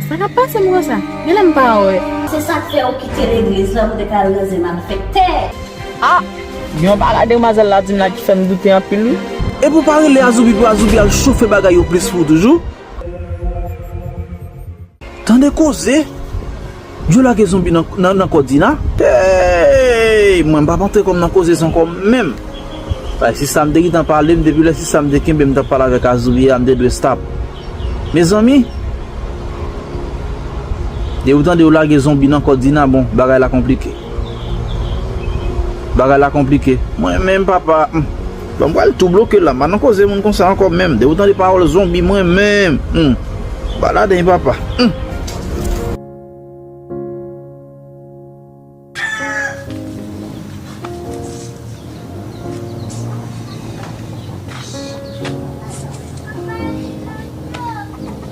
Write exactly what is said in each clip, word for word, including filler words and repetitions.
Sa k ap pase m konsa? Genlè m pa wè. Se sa k fè ou kite legliz la pou te ka al nan zen malfektè. Ah! Gen yon bagay demwazèl la di m la ki fè m doute anpil, wi. Epi w pa rele Azoubi pou Azoubi al chofe bagay yo plis pou w toujou? Tande koze! Yo lage zonbi nan, nan, nan kò Dina. Hey! Mwen m p ap antre kò m nan koze sa ankò menm. Bay, si sa m te gentan pale m, depi lè si sa m te kenbe m t ap pale avèk Azoubi a, m te dwe stop. Mezanmi, depi w tande yo lage zonbi nan kò Dina, bon, bagay la konplike. Bagay la konplike. Mwen menm, papa, hmm, bon, m pral tou bloke la. M pa nan koze moun konsa ankò menm. Depi w tande pawòl zonbi, mwen menm, hmm, pa ladan, papa. Hmm.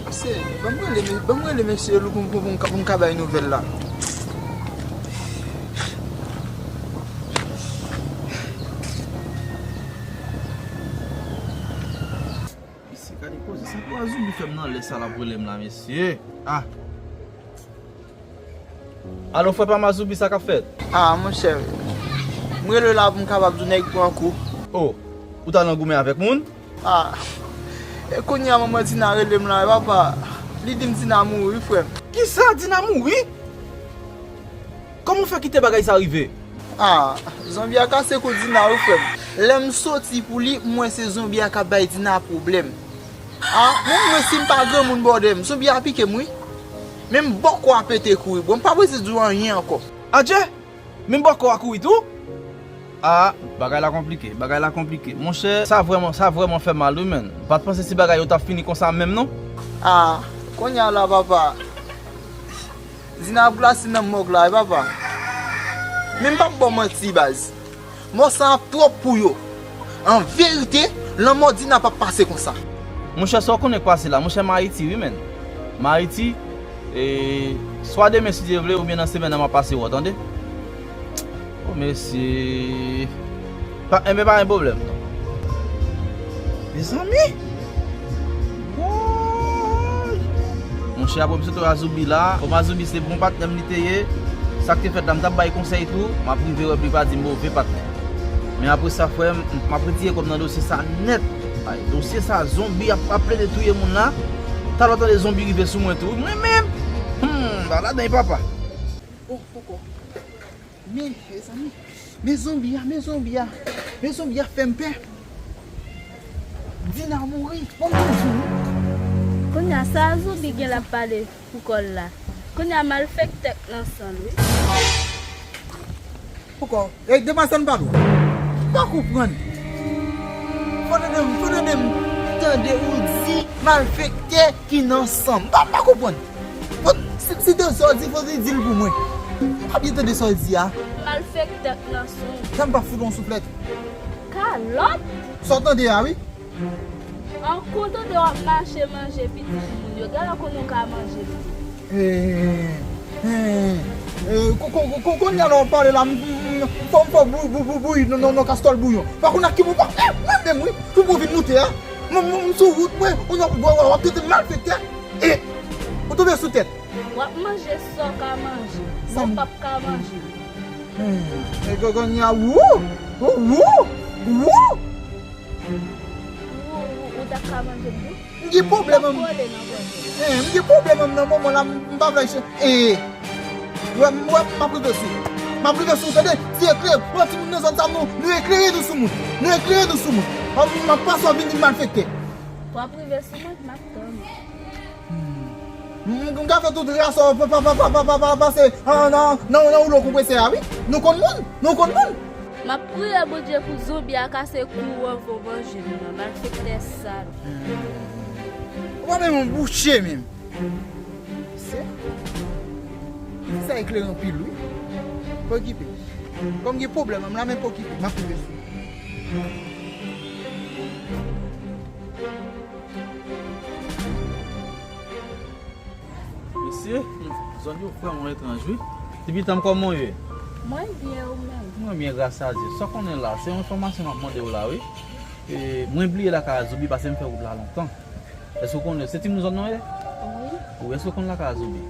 Mesye, ban m rele, me- ban m rele mesye Lou pou, pou, pou m ka- pou m ka bay nouvèl la. Mesye, gade koze. Sa pou Azoubi fè m nan lè sa l ap rele m la, mesye? Ah! Alo, frè pa m Azoubi, sa k ap fèt? Ah, monchè, m rele w la pou m kapab di w nèg pran kou. Oh, ou t al nan goumen avèk moun? Ah, e kounye a manman Dina rele m la, papa. Li di m Dina mouri, wi, frè m. Kisa? Dina mouri? Kòman w fè kite bagay sa rive? Ah, zonbi a kase kou Dina, wi, frè m. Lè m soti pou li, m wè se zonbi a k ap bay Dina pwoblèm. Ah, mwen menm si m pa granmoun bòdè m, zonbi a pike m, wi. Men m bòkò a pete kouri, bro. M pa prese di w anyen ankò. Adje! Men bòkò a kouri tou? Ah, bagay la konplike, bagay la konplike. Monchè, sa vrèman, sa vrèman fè mal, wi, menn. M pa t panse si bagay yo t ap fini konsa menm, non. Ah, kounye a la, papa. Dina ap glase nan mòg la, wi, papa. Men m p ap ba w manti, baz. Mò sa ap twòp pou yo. An verite, lanmò Dina p ap pase konsa. Monchè, sa w konnen k pase la? Monchè, m Ayiti, wi, menn. M Ayiti, e, swa demen, si Dye vle, oubyen nan semèn nan, m ap pase wè w, tande? O, mesye. Pa, enben, pa gen pwoblèm, non. Mezanmi! Woy! Monchè, apre m sot wè Azoubi la, kòm Azoubi se bon patnè m li te ye, sa k te fèt la, m t ap bay konsèy tou, m ap rive wè pou li pa di move patnè. Men apre sa, frè m, m ap retire kò m nan dosye sa nèt. Ay, dosye sa, zonbi ap, ap plede touye moun la. Talè w tande zonbi rive sou mwen tou. Mwen menm! Hmm, pa ladan, papa. Oh, poko. Men, mezanmi, men zonbi a, men zonbi a, men zonbi a fè m pè. Dina mouri, bon, bon, bon. Kounye a, sa zonbi gen l ap pale pou kò l la? Kounye a, malfektè k nan san l, wi. Poko, e de sa m pale w. Pa konprann. Fò tande m, fò tande m tande ou di malfektè ki nan san m. Pa, pa konprann. Bon, si, si te sa w di, fò te di l pou mwen. M pa byen tande sa w di a. Malfektè k nan san w. Sa m pa fout yon souflèt. Kalòt! Sa w tande a, wi. An kontan de w ap mache manje pitit moun yo. Gade konnen w ka manje pitit. Eh, eh, eh, ko- ko- ko- ko- kounye a la w ap pale la, m- m- m- fò m fè bou- bou- bou- bouyi nan- nan nan kastòl bouyon. Pa konn ak ki mo pa, eh, mwen menm wi, pou mwen vin moute a. Mwen mwen- m sou wout mwen, ou nan w ap trete m malfektè. Eh, ou tonbe sou tèt. W ap manje sa w ka manje. Sa m p ap ka manje. Hmm. E gaganya, wou! Wou! Wou! Ou, ou, ou ta ka manje m tou? M gen pwoblèm an m. Kole nan vant ou. Eh, m gen pwoblèm an m nan moman la, m pa vle che. Eh. Wè, m wè, m ap rive sou. M ap rive sou, tande? Ti eklere, pran timoun nan zòn sa, nou, nou eklere nou sou moun. Nou eklere nou sou moun. M ap pase w ap vin di m malfektè. W ap rive sou mwen, m ap tann ou. Hmm. M, m ka fè tout ras pa, pa, pa, pa, pa, pa, pa, pase nan, nan, nan, nan woulo konpresè a, wi. Nou konn moun, nou konn moun. M ap priye Bondye pou zonbi a kase kou w anvan w manje m nan, malfektè sal. Ou pa menm yon bouche menm. Se, se sa eklere anpil, wi. Pa okipe. Kòm gen pwoblèm, m la men pa okipe, m ap rive sou. Mesye, zòn yo vrèman etranj, wi. Ti pitanm, kòman w ye? Mwen byen, ou menm? Mwen byen, gras a Dye. Sa w konnen la, se yon enfòmasyon m ap mande w la, wi. E, mwen bliye lakay a Zoubi, paske m fè wout la lontan. Èske w konnen, se timoun zòn nan w ye? Wi. Ou èske w konn lakay Azoubi?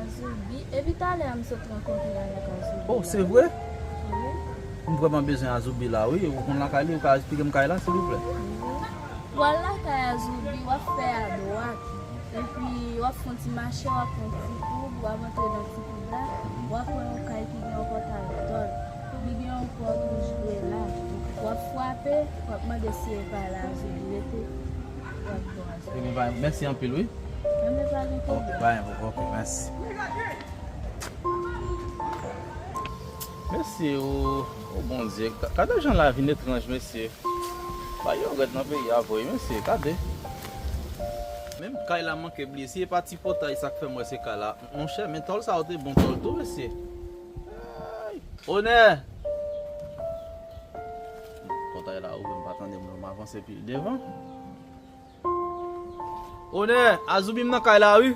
Azoubi? Epi talè a m sot rankontre avèk Azoubi. Oh, se vre? Wi. M vrèman bezwen Azoubi la, wi. Ou konn lakay li, ou ka esplike m kay la, silvouplè? Wi. W al lakay Azoubi, w ap fè adwat. Epi w ap fè yon ti mache, w ap pran ti koub, w ap antre nan ti koub la, w ap wè yon kay ki gen yon pòtay dòl. Li gen yon pòt wouj bre la. W ap frape, w ap mande si e pa la Azoubi rete. W ap bon Azoubi. Ebyen, ba, mèsi anpil, wi. Ebyen, pa gen pwoblèm. Ok, ba, ok, mèsi. Mesye, o, o Bondye, ka- gade jan lavi n etranj, mesye. Bagay yo rèd nan peyi a vre, mesye, gade. Menm kay la manke bliye, si e pa ti pòtay sa k fè m wè se kay la. Monchè, men tòl sa yo te bon tòl tou, mesye. Ay, Onè! Pòtay la ouvri, m pa tande moun, m avanse pi devan. Onè, Azoubi m nan kay la, wi.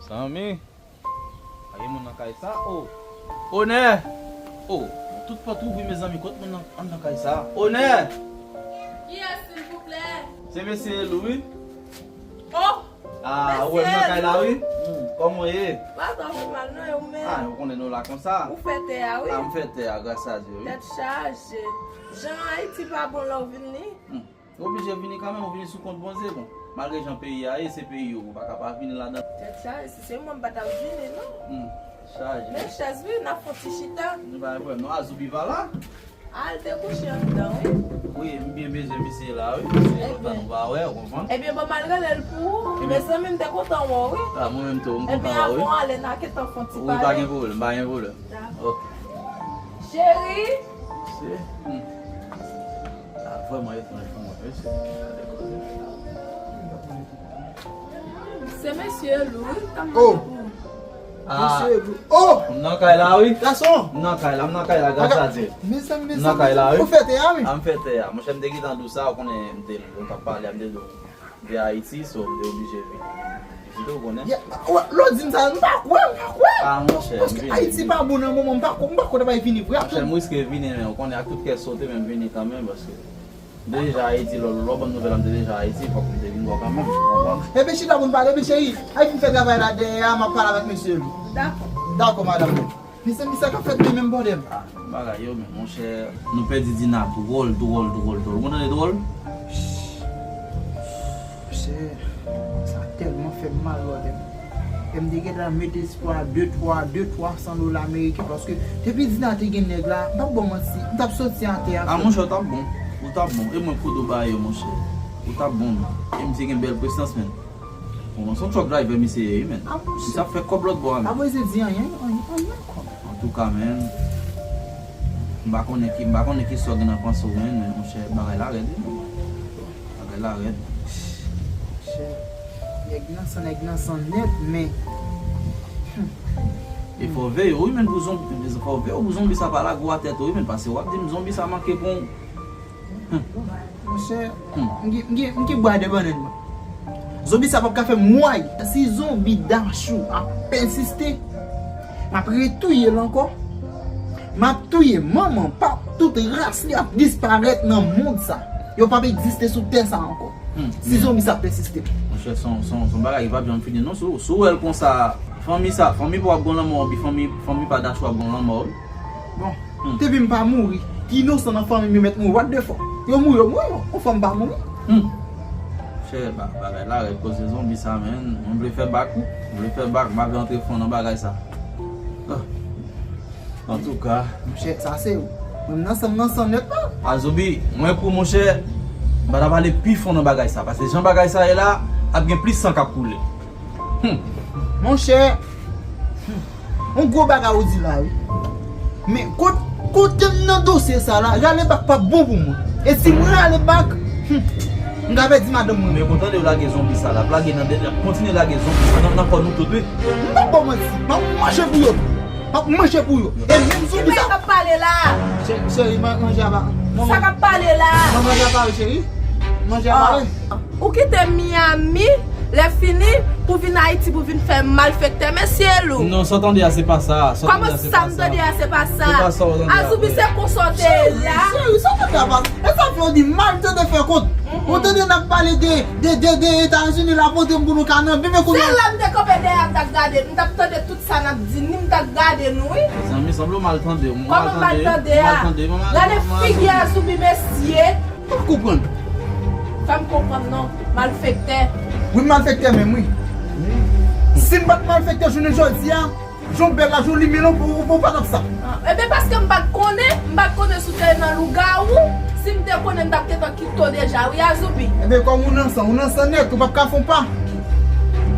Zanmi. Pa gen moun nan kay sa, o. Onè! O, tout pòt ouvri, mezanmi, kot moun nan anndan kay sa? Onè! Kiyès, silvouplè? Se mesye Elou, wi. O! Ah, ou wè m nan kay la, wi. Hmm, kòman w ye? Pa twò fè mal, non, e ou menm? Ah, ou konnen nou la konsa. Ou fè tè a, wi. Ah, m fè tè a, gras a Dye, wi. Tèt chaje. Jan Ayiti pa bon lè w vin li. Hmm. Ou oblije vini kanmenm, ou vini sou kont Bondye, bon. Malgre jan peyi a ye, se peyi ou, ou pa ka pa vini ladan. Tèt chaje, si se mwen, m pa t ap vini, non. Hmm, chaje. Men chèz, wi, n ap fè yon ti chita. Nou pa gen pwoblèm, non, Azoubi pa la? Al te kouche anndan, wi. Wi, m byen bezwen misye la, wi. Misye lontan nou pa wè, ou konprann? Ebyen, bon, m al rele l pou ou. Ebyen. Mezanmi, m te kontan wè w, wi. Ah, mwen menm tou, m kontan wè w, wi. Ebyen, avan w ale, n a gentan fè yon ti pale. Wi, pa gen pwoblèm, pa gen pwoblèm. Dakò. Ok. Cheri. Se, hmm. Sa vrèman etranj pou mwen, mesye. Se mesye Elou, wi, k ap mande pou ou. Ah. Mesye Elou. Oh! M nan kay la, wi. Gason! M nan kay la, m nan kay la, gras a Dye. Mezanmi, mezanmi. M nan kay la, wi. Ou fè tè a, wi. A, m fè tè a. Monchè, m te gentan di w sa, ou konnen, m te, m t ap pale a, m te di w. De Ayiti, so m te oblije vin vizite w, konnen. Lè w di m sa, m pa kwè, m pa kwè. Ah, monchè, m vini. Paske Ayiti pa bon nan moman, m pa kwè, m pa kwè w ta pral vini vre. Monchè, m riske vini, men ou konnen ak tout kè sote, men m vini kanmenm, paske m te deja Ayiti, lò, lò, lò, ban m nouvèl la, m te deja Ayiti, fòk m te vin bò kanmenm, ou konprann? Ebyen, chita pou n pale, ebyen, cheri, al vin fè travay la dèyè a, m ap pale avèk mesye Elou. Dakò. Dakò, madanm. Mezanmi, sa k ap fèt menm, menm bòdè m? Ah, bagay yo, men monchè, nou pèdi Dina dwòl, dwòl, dwòl, dwòl. Ou konn tande dwòl? Monchè, sa tèlman fè m mal bòdè m. E m te gentan met espwa de twa, de twa san dola ameriken, paske depi Dina te gen nèg la, m p ap ba w manti, m t ap soti atè a. Ah, monchè, ou t ap bon, ou t ap bon. E mwen k kote w ba yo, monchè. Ou t ap bon, men. E misye gen bèl presans, men. Bon, se yon truck driver misye ye, wi, men. Ah, misye ap fè kòb lòt bò a, men. Apre se di anyen, anyen, anyen ankò. Antouka, men, m pa konnen ki, m pa konnen ki sa w gen nan panse w, men, men, monchè, bagay la rèd, wi, men. Bagay la rèd. Monchè, nèg nan san, nèg nan san nèt, men. E fò w veye w, wi, men, pou zonbi, fò w veye w pou zonbi sa pa lage w atè tou, wi, men, paske w ap di m zonbi sa manke pran w. Monchè, m gen, m gen, m gen bwa de bannann mwen. Zonbi sa p ap ka fè m mway. Si zonbi Dachou ap pèsiste, m ap retouye l ankò. M ap touye manman, pap, tout ras li ap disparèt nan mond sa. Yo p ap egziste sou tè sa ankò. Si zonbi sa ap pèsiste. Monchè, se yon, se yon, se yon bagay ki p ap janm fini non. Si w, si w wè l konsa, fanmi sa, fanmi pa w ap gen lanmò, epi fanmi, fanmi pa Dachou ap gen lanmò, wi. Bon, depi m pa mouri, ki inosan nan fanmi m yo mèt mouri. What the fuck? Yo mouri, yo mouri, yon fanm pa mouri. Hmm. Chè, ba-, bagay la rèd, koze zonbi sa, men. Mwen vle fè bak, wi. Mwen vle fè bak, m pa vle antre fon nan bagay sa. Ah. Antouka. Monchè, sa se ou. Mwen nan san, nan san nèt la. Azoubi, mwen pou monchè, m pa ta pale pi fon nan bagay sa, paske jan bagay sa ye la, ap gen plis san k ap koule. Hmm. Monchè, hmm, yon gwo bagay ou di la, wi. Men kot-, kote m nan dosye sa la, rale bak p ap bon pou mwen. E si mwen rale bak, hmm, m ka pèdi madanm mwen. Men kontan de lage zonbi sa la, lage nan de, kontinye lage zonbi sa nan, nan kò nou tout, wi. M p ap ba w manti, m ap manje pou yo. M ap manje pou yo. E menm zonbi sa. Ki bagay k ap pale la? Chè-, cheri, man-, manje a pa. Sa k ap pale la? Manje a pare, cheri. Manje a pare. Ou kite Miami, lè fini, pou vin Ayiti, pou vin fè malfektè, mesye Lou. Non, sa w tande a, se pa sa. Kòman sa m tande a, se pa sa? Se pa sa w tande a. Azoubi, se konsa w te ye la. Cheri, sa w tande a, pa. E sa Yo di mal tande fè kont. Ou tande n ap pale de, de, de, de Etazini la pote m pou nou ka nan bebe kounye a. Se la m te kanpe dèyè a, m t ap gade, m t ap tande tout sa n ap di, ni m t ap gade nou, wi. Mezanmi, sanble w mal tande. Kòman m mal tande a? Gade figi Azoubi, mesye. M pa konprann. Fè m konprann non, malfektè. Wi, malfektè menm, wi. Si m pa t malfektè jounen jodi a, jan w bèl la, jan w limen la, ou, ou, ou pa t ap sa. Ebyen, paske m pa t konnen, m pa t konnen si w te nan lougawou. Si m te konnen, m t ap gentan kite w deja, wi, Azoubi. Ebyen, kòm ou nan san, ou nan san nèt, ou p ap ka fè yon pa.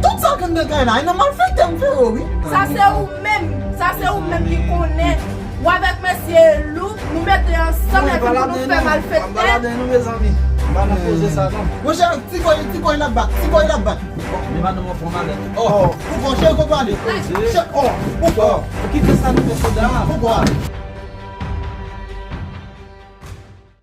Tout sa k anndan kay la, e nan malfektè m fè yo, wi. Sa se ou menm, sa se ou menm ki konnen. Ou avèk mesye Lou, nou mete ansanm epi pou nou fè malfektè. M pa ladan nou, mezanmi. M pa nan koze sa, non. Monchè, ti kòy, ti kòy l ap bat, ti kòy l ap bat. Men madanm an fè malè. Oh, ou fò, cheri, kote w ale? Cheri, oh, ou fò. Kite sa nou fè soda. Ou fò.